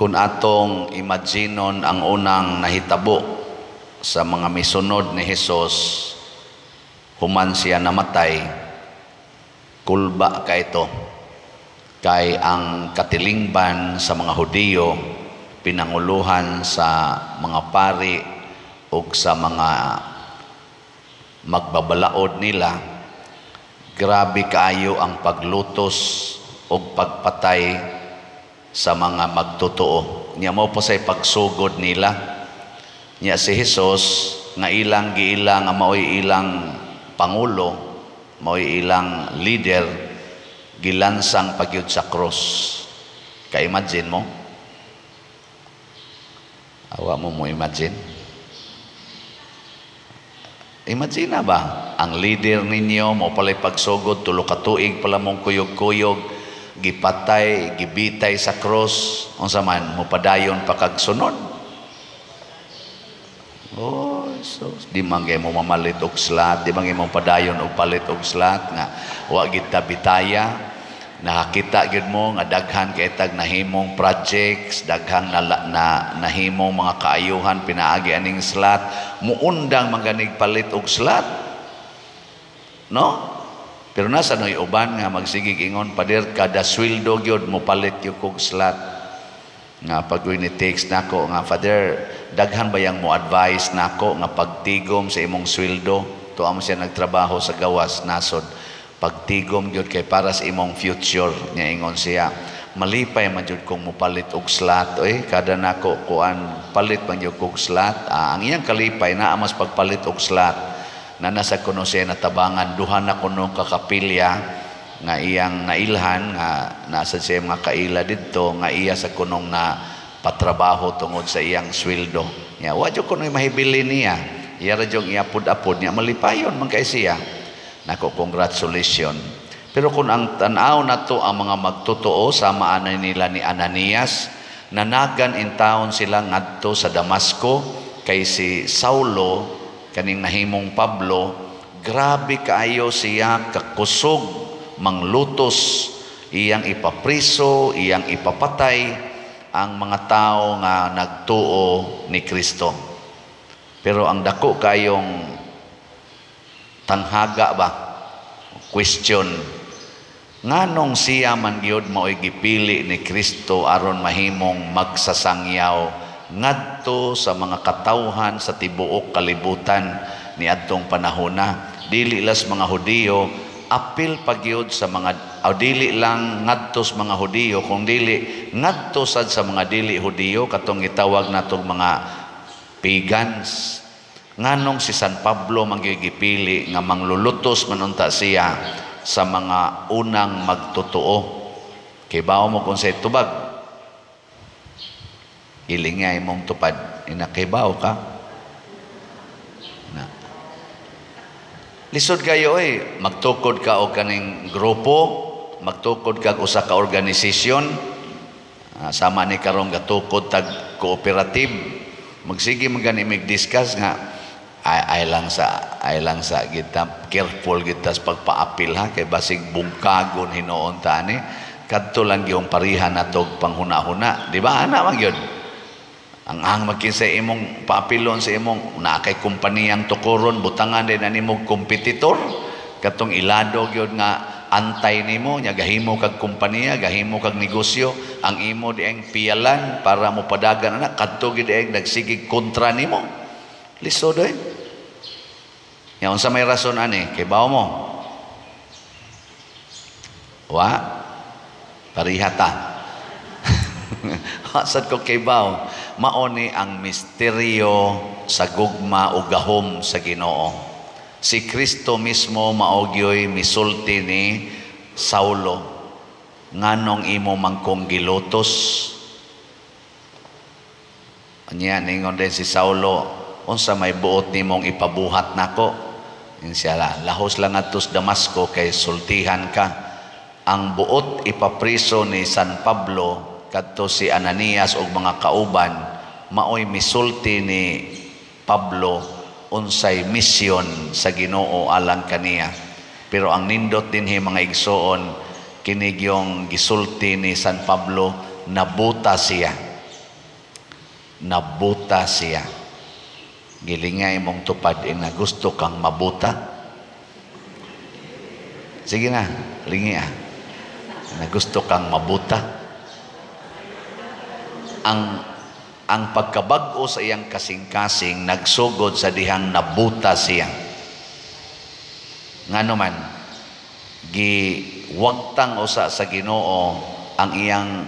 Kung atong imaginon ang unang nahitabo sa mga misunod ni Hesus human siya namatay, kulba ka ito. Kay ang katilingban sa mga Hudiyo, pinanguluhan sa mga pari ug sa mga magbabalaod nila, grabe kaayo ang paglutos ug pagpatay sa mga magtotoo. Nya mao pa say pagsugod nila. Nya si Hesus nga ilang giila nga maoy ilang pangulo, maoy ilang leader, gilansang pagyud sa cross. Ka-imagine mo? Awa mo mo imagine? Imagine na ba? Ang leader ninyo, mo pala'y pagsugod, 3 ka tuig pala mong kuyog-kuyog, gipatay, gibitay sa cross, unsa man, mo padayon pa kag sunod. Oh, so di man kay mo mamalit og slot, di man kay mo padayon og palit og slot nga wa gid ta bitaya. Nakakita gyud mo nga daghan kay tag nahimong projects, daghang na nahimong mga kaayuhan pinaagi aning slot, muundang man ganig palit og slot. No? Pero nasa noy uban nga magsigig ingon, "Pader, kada sweldo gyud mo palit gyud kog slot." Nga pag ni text nako nga, "Father, daghan ba yang mo advice nako nga pagtigom sa imong sweldo?" Tuwa mo siya nagtrabaho sa gawas nasod. "Pagtigom gyud kay para sa imong future." Nya ingon siya, "Malipay man jud kong mopalit og slot oy, kada nako kuan palit man jud kog slot." Ah, ang iyang kalipay naa mas pagpalit og slot na nasa kuno siya natabangan duha na kuno ka kapilya nga iyang nailhan nga nasa siya mga kaila didto nga iya sa kunong na patrabaho tungod sa iyang sweldo. Nya wa jud kuno'y mahibili niya. Iya ra jud iapod-apod niya, malipayon man kay siya. Nako, congratulations. Pero kung ang tan-aw nato ang mga magtotoo sama ana nila ni Ananias, nanagan in taon sila ngadto sa Damasco kay si Saulo kaning nahimong Pablo, grabe kaayo siya kakusog manglutos, iyang ipapriso, iyang ipapatay ang mga tao nga nagtuo ni Kristo. Pero ang dako kayong tanghaga ba? Question. Nganong siya man gyud mao'y gipili ni Kristo aron mahimong magsasangyaw ngadto sa mga katawhan sa tibuok kalibutan niadtong panahona? Dili las mga Hudiyo, apil pagyud sa mga o dili lang ngadto sa mga Hudiyo kung dili ngadto sad sa mga dili Hudiyo, katong gitawag natong mga pagans. Nganong si San Pablo manggigipili nga manglulutos man unta siya sa mga unang magtotoo? Kay bawo mo kung sa tubag? Ilingay mong tupad inakaybaw ka na. Lisod kayo eh. Magtukod ka og kaning grupo, magtukod ka og usa ka organisasyon, sama ni karong gatukod tag cooperative. Magsige man gani mig discuss nga ay lang sa kita careful kita sa pagpaapil ha, kay basig bungkagon hinuon ta ani kadto lang yung parihan natog panghuna-huna, di ba? Ana man gyud ang magkinsa imong paapilon sa imong naa kay kompaniyang tukuron, butangan din ani mo kompetitor katong ilado gyud nga antay nimo. Nya gahimo kag kompaniya, gahimo kag negosyo, ang imo dieng piyalan para mo padagan ana kadto gid dieng nagsigig kontra nimo. Lisod eh. Nya unsa may rason ani? Kay bawo mo? Wa pariha ta. Sad ko kay bawo. Mao ni ang misteryo sa gugma o gahom sa Ginoo. Si Kristo mismo mao gyoy misulti ni Saulo, "Nganong imo mangkong gilutos?" Anya ningon din si Saulo, "Unsa may buot nimong ipabuhat nako?" Ingon siya, "Lahos lang adto sa Damasco kay sultihan ka." Ang buot ipapriso ni San Pablo kadto si Ananias ug mga kauban, maoy misulti ni Pablo unsay misyon sa Ginoo alang kaniya. Pero ang nindot dinhi, mga igsoon, kini gyung gisulti ni San Pablo, nabuta siya. Nabuta siya. Gilingay mong tupad ina, gusto kang mabuta? Sige na, lingi ah. Na gusto kang mabuta? Ang pagkabag-o sa iyang kasing-kasing nagsugod sa dihang nabuta siya. Ngano man giwagtang usa sa Ginoo ang iyang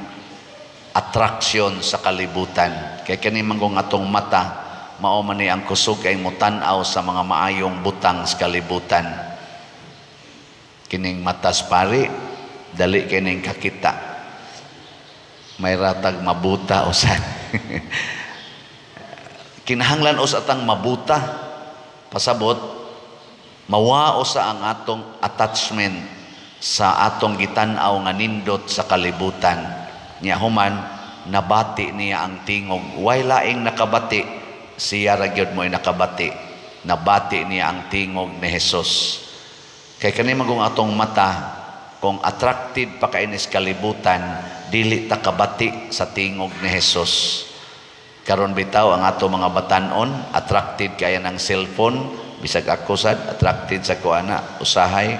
attraction sa kalibutan. Kay kani man atong mata, mao man ni ang kusog kay motan-aw sa mga maayong butang sa kalibutan. Kining matas pari, dali kining kakita. May ratag mabuta usan. Kinahanglan usa tang mabuta. Pasabot, mawao sa ang atong attachment sa atong gitan-aw nga nindot sa kalibutan. Nya human, nabati niya ang tingog. Way laing nakabati, siya ra gyud mo'y nakabati. Nabati niya ang tingog ni Jesus. Kay kani magong atong mata, kung attracted pa kainis kalibutan, dili ta kabati sa tingog ni Jesus. Karon bitaw ang ato mga batanon, attracted kaya ng cellphone, bisag ako sad attracted sa kuana, usahay.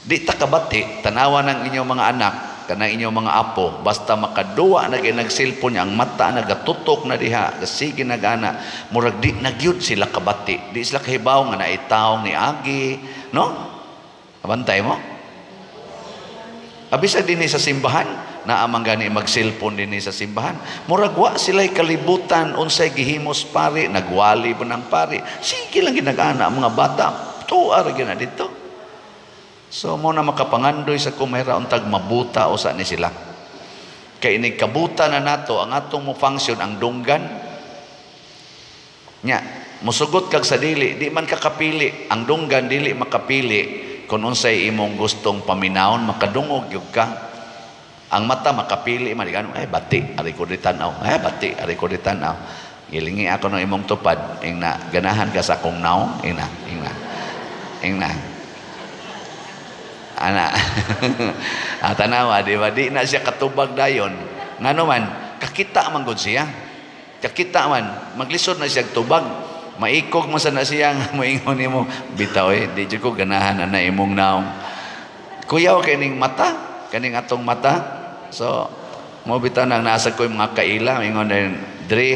Di ta kabati, tanawa ng inyong mga anak, kanang inyong mga apo, basta makaduwa na gyud nag-cellphone niya, ang mata nagatutok na diha, sige nagana, murag di na gyud sila kabati, di sila kahibaw nga naitawong ni agi, no? Abantay mo? Abisa dinhi sa simbahan, naamang gani mag-cellphone dinhi sa simbahan. Murag wa sila'y kalibutan unsay gihimos pari, nagwali ba ng pari. Sige lang ginagana ang mga bata, tuwa ra gyud na dito. So mo na makapangandoy sa kumera untag mabuta o sa ni sila. Kay inig kabuta na nato ang atong mo function ang dunggan. Nya, musugot kag sa dili, di man kakapili. Ang dunggan dili makapili kung unsay imong gustong paminawon, makadungog gyud ka. Ang mata makapili man, ay bati, ari ko di tan-aw. Ay bati, ari ko di tan-aw. Gilingi ako ng imong tupad, ingna ganahan ka sa akong naong, ingna, ingna. Ingna. Ana. Tanawa, di ba? Di na siya katubag dayon. Ngano man, kakita man gud siya. Kakita man, maglisod na siya tubag. Maikog man sa na siya nga moingon nimo, bitaw eh, di jud ko ganahan ana imong naong. Kuyaw kining mata, kaning atong mata. So, mo bitaw nang nasa ko yung mga kaila, ingon din, Dre,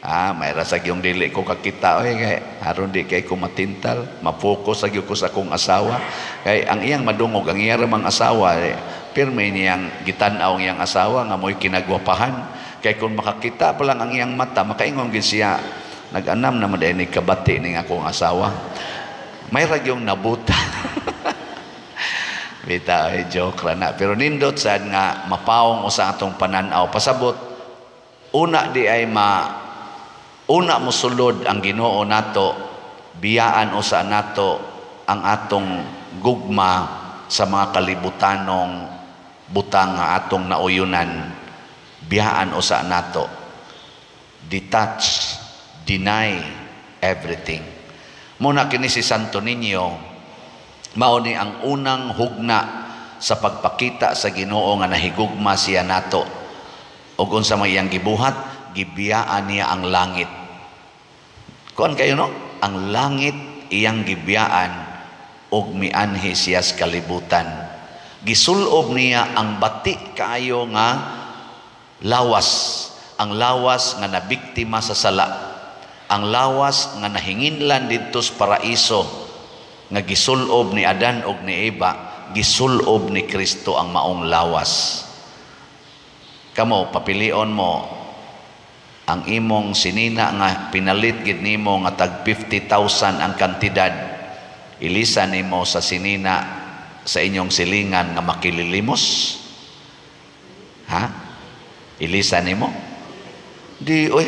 may rasag yung dili ko kakita, oy, kay aron di kay ko matintal, mapokus sa gyud ko sa akong asawa. Kay ang iyang madungog, ang iyang ramang asawa, eh, pirmi niyang gitan-aw ang iyang asawa nga mo'y kinagwapahan. Kay kung makakita pa lang ang iyang mata, makaingon gid siya, nag-anam naman dahil ni kabati ning akong asawa. May ragyong nabuta. Bita, ay joke ra na. Pero nindot sad nga mapaong usa atong pananaw. Pasabot, una di ay una mosulod ang Ginoo nato, biyaan usa nato ang atong gugma sa mga kalibutanong butang nga atong nauyunan. Biyaan usa nato. Detach, deny everything. Muna kini si Santo Niño, mao ni ang unang hugna sa pagpakita sa Ginoo nga nahigugma siya nato. Ug unsa may iyang gibuhat, gibiyaan niya ang langit. Kuan kayo no? Ang langit iyang gibiyaan ug mianhi siya sa kalibutan. Gisulob niya ang bati kaayo nga lawas, ang lawas nga nabiktima sa sala, ang lawas nga nahinginlan didto sa paraiso nga gisulob ni Adan og ni Eva, gisulob ni Kristo ang maong lawas. Kamo papilion mo ang imong sinina nga pinalit gid nimo nga tag 50,000 ang kantidad, ilisa nimo sa sinina sa inyong silingan nga makililimos? Ha? Ilisa nimo? Di, oy,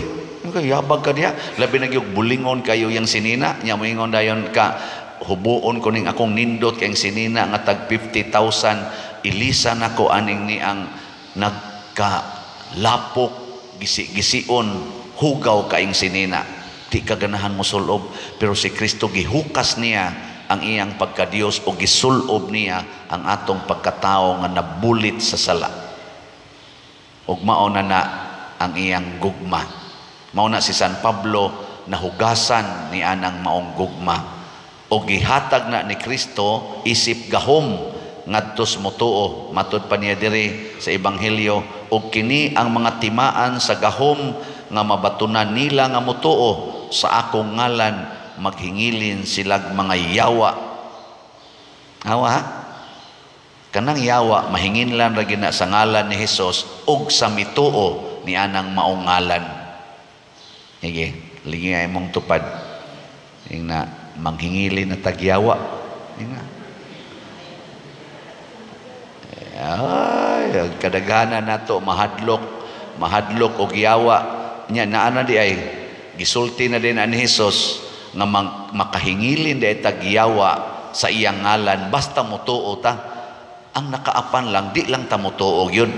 yabag ka diha. Labi na gyud bulingon kayo yang sinina, nya moingon dayon ka, hubuon ko ning akong nindot kayong sinina nga tag 50,000, ilisa nako aning ni ang nagkalapok, gisi-gision, hugaw kaing sinina. Di ka ganahan mo sulob, pero si Kristo gihukas niya ang iyang pagkadiyos o gisulob niya ang atong pagkatao nga nabulit sa sala. Ug mao na na ang iyang gugma. Mao na si San Pablo nahugasan ni anang maong gugma. O gihatag na ni Kristo isip gahom ngadto sa motuo. Matud pa niya diri sa Ebanghelyo, og kini ang mga timaan sa gahom nga mabatunan nila nga motuo sa akong ngalan, maghingilin silag mga yawa. Awa ha? Kanang yawa mahinginlan ra gina sa ngalan ni Hesus ug sa mituo ni anang maong ngalan. Sige, lingi ay mong tupad. Ingna manghingilin na tagyawa. Ingna. Ay, kadaghanan nato mahadlok, mahadlok og yawa. Nya naa na di ay gisulti na din ani Hesus nga makahingilin di ay tagyawa sa iyang ngalan basta motuo ta. Ang nakaapan lang, di lang ta motuo yun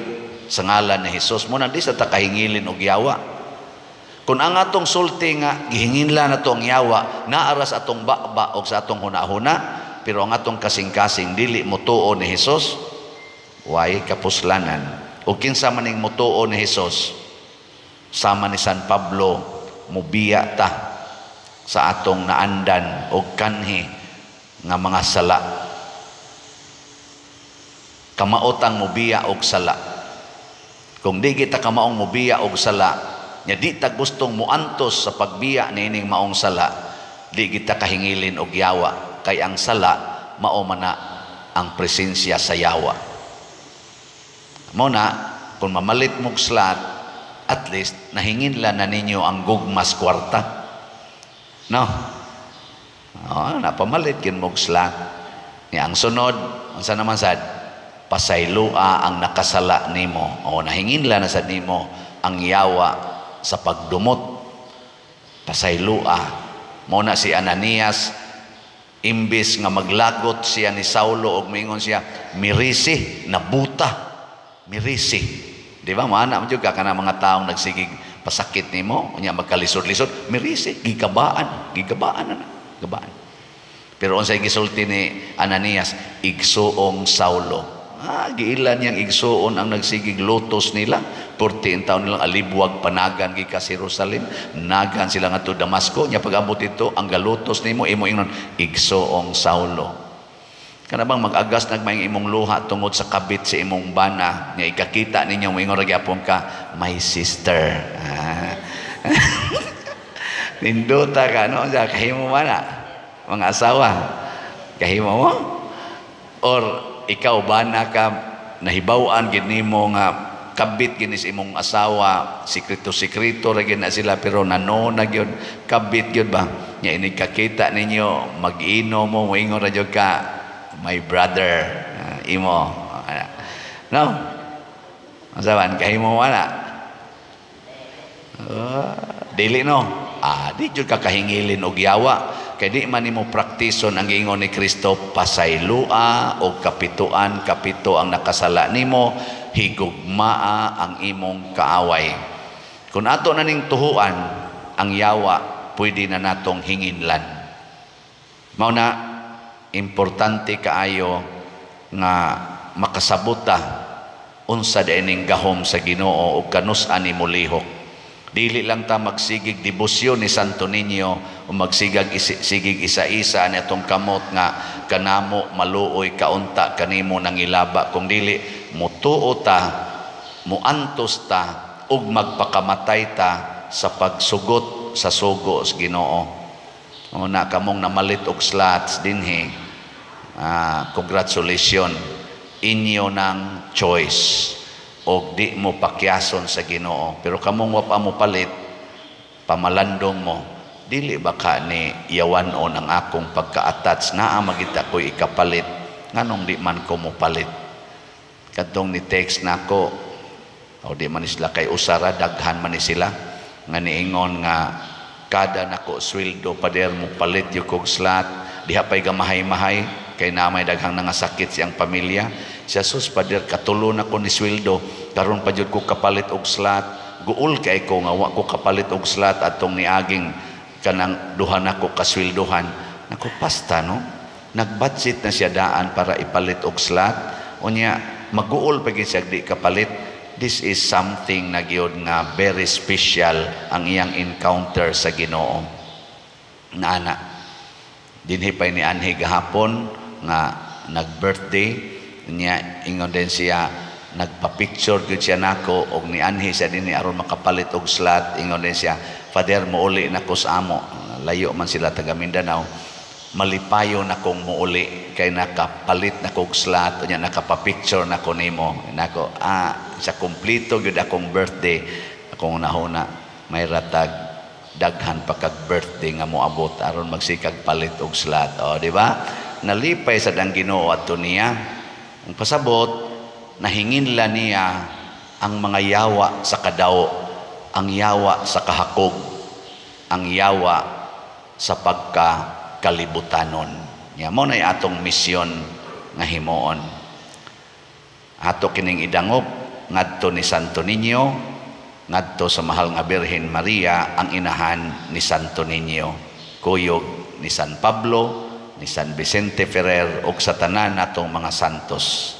sa ngalan ni Hesus. Muna di sa ta kahingilin og yawa. Kung ang atong sulti nga gihinginlan nato ang yawa, naaras atong baba og sa atong hunahuna, pero ang atong kasing-kasing dili motuo ni Hesus, way kapuslanan. O kinsa maning motuo ni Hesus, sama ni San Pablo, mubiya ta sa atong naandan og kanhi nga mga sala. Kamaot ang mubiya og sala. Kung di kita kamaong mubiya og sala, nya di ta gustong muantos sa pagbiya niining maong sala, di kita kahingilin og yawa, kay ang sala mao man na ang presensya sa yawa. Mao na kung mamalit mog slot, at least nahinginlan na ninyo ang gugmas kwarta. No? Oh, napamalit kin mog slot. Nya ang sunod, unsa naman sad? Pasayloa ang nakasala nimo. O nahinginlan na sad nimo ang yawa sa pagdumot. Pasayloa. Mao na si Ananias, imbis nga maglagot siya ni Saulo og mingon siya, mirisi, nabuta. Mirisi. Di ba? Maana man jud ka kana mga taong nagsigig pasakit nimo, unya magkalisod-lisod, mirisi, gigabaan, gigabaan na, gabaan. Pero unsay gisulti ni Ananias? Igsuong Saulo. Ah, giilan niyang igsuon ang nagsigig lotos nila. Purti in taon nilang alibwag panagan gikas Jerusalem, nagan sila ngadto Damasco. Nya pag-abot ito, ang galutos nimo imo ingnon igsuong Saulo. Kana bang mag-agas nagmaing imong luha tungod sa kabit sa imong bana, nga ikakita ninyo moingon ra gyapon ka, my sister. Ah. Nindota ka no, sa kahimo man na mga asawa. Kahimo mo? Or ikaw bana ka nahibaw-an gid nimo nga kabit gid sa imong asawa, sikreto-sikreto ra gid na sila pero nano na gyud kabit gyud ba. Nya inig kakita ninyo mag-ino mo moingon ra gyud ka, my brother, imo. No? Unsa man kahimo wala? Dili no. Ah, di jud ka kahingilin og yawa kay di man nimo praktison ang giingon ni Kristo, pasayloa og kapituan kapito ang nakasala nimo, higugmaa ang imong kaaway. Kung ato na ning tuhuan ang yawa, pwede na natong hinginlan. Mao na importante kaayo nga makasabota unsa ning gahom sa Ginoo ug kanus-an nimo lihok. Dili lang ta magsigig debosyon ni Santo Niño o magsigag sigig isa-isa ni atong kamot nga kanamo maluoy kaunta kanimo nangilaba, kung dili mutuo ta, muantos ta ug magpakamatay ta sa pagsugot sa sugo sa Ginoo. O na kamong namalit og slots dinhi, congratulations, inyo ng choice og di mo pakyason sa Ginoo. Pero kamong wa pa mo palit, pamalandong mo, dili ba ka ni yawan-on ang akong pagka-attach, naa magita ko'y ikapalit, nganong di man ko mo palit? Kadtong ni text nako, o di man sila kay usara, daghan man ni sila nga niingon nga kada nako sweldo, pader, mo palit yung kog slot, diha pa'y gamahay-mahay kay namay daghang nangasakit siyang pamilya. Siya, sus pader, katulo na ko ni sweldo, karon pa jud ko kapalit og slot, guol kay ko nga wa ko kapalit og slot atong niaging kanang duha nako kasweldohan. Nako pasta no, nagbudget na siya daan para ipalit og slot, unya maguol pa gid siya di kapalit. This is something na gyud nga very special ang iyang encounter sa Ginoo. Naana dinhi pa ni anhi gahapon nga nag-birthday niya. Ingon din siya, nagpa-picture gyud siya nako og nianhi siya dinhi aron makapalit og slot. Ingon din siya, "Father, mouli na ko sa amo." Layo man sila, taga Mindanao. "Malipayo na kong muuli kay nakapalit na kog slot, unya nakapa-picture na ko nimo." Nako, ah, sa kompleto gyud akong birthday. Akong nahuna, may ratag daghan pa kag birthday nga moabot aron magsikag palit og slot. O, di ba? Nalipay sad ang Ginoo adto niya. Ang pasabot, nahinginla niya ang mga yawa sa kadaw, ang yawa sa kahakog, ang yawa sa pagka kalibutanon. Ya mo na atong misyon nga himuon. Ato kining idangop ngadto ni Santo Niño, ngadto sa mahal nga Birhen Maria, ang inahan ni Santo Niño, kuyog ni San Pablo, ni San Vicente Ferrer ug sa tanan natong mga santos.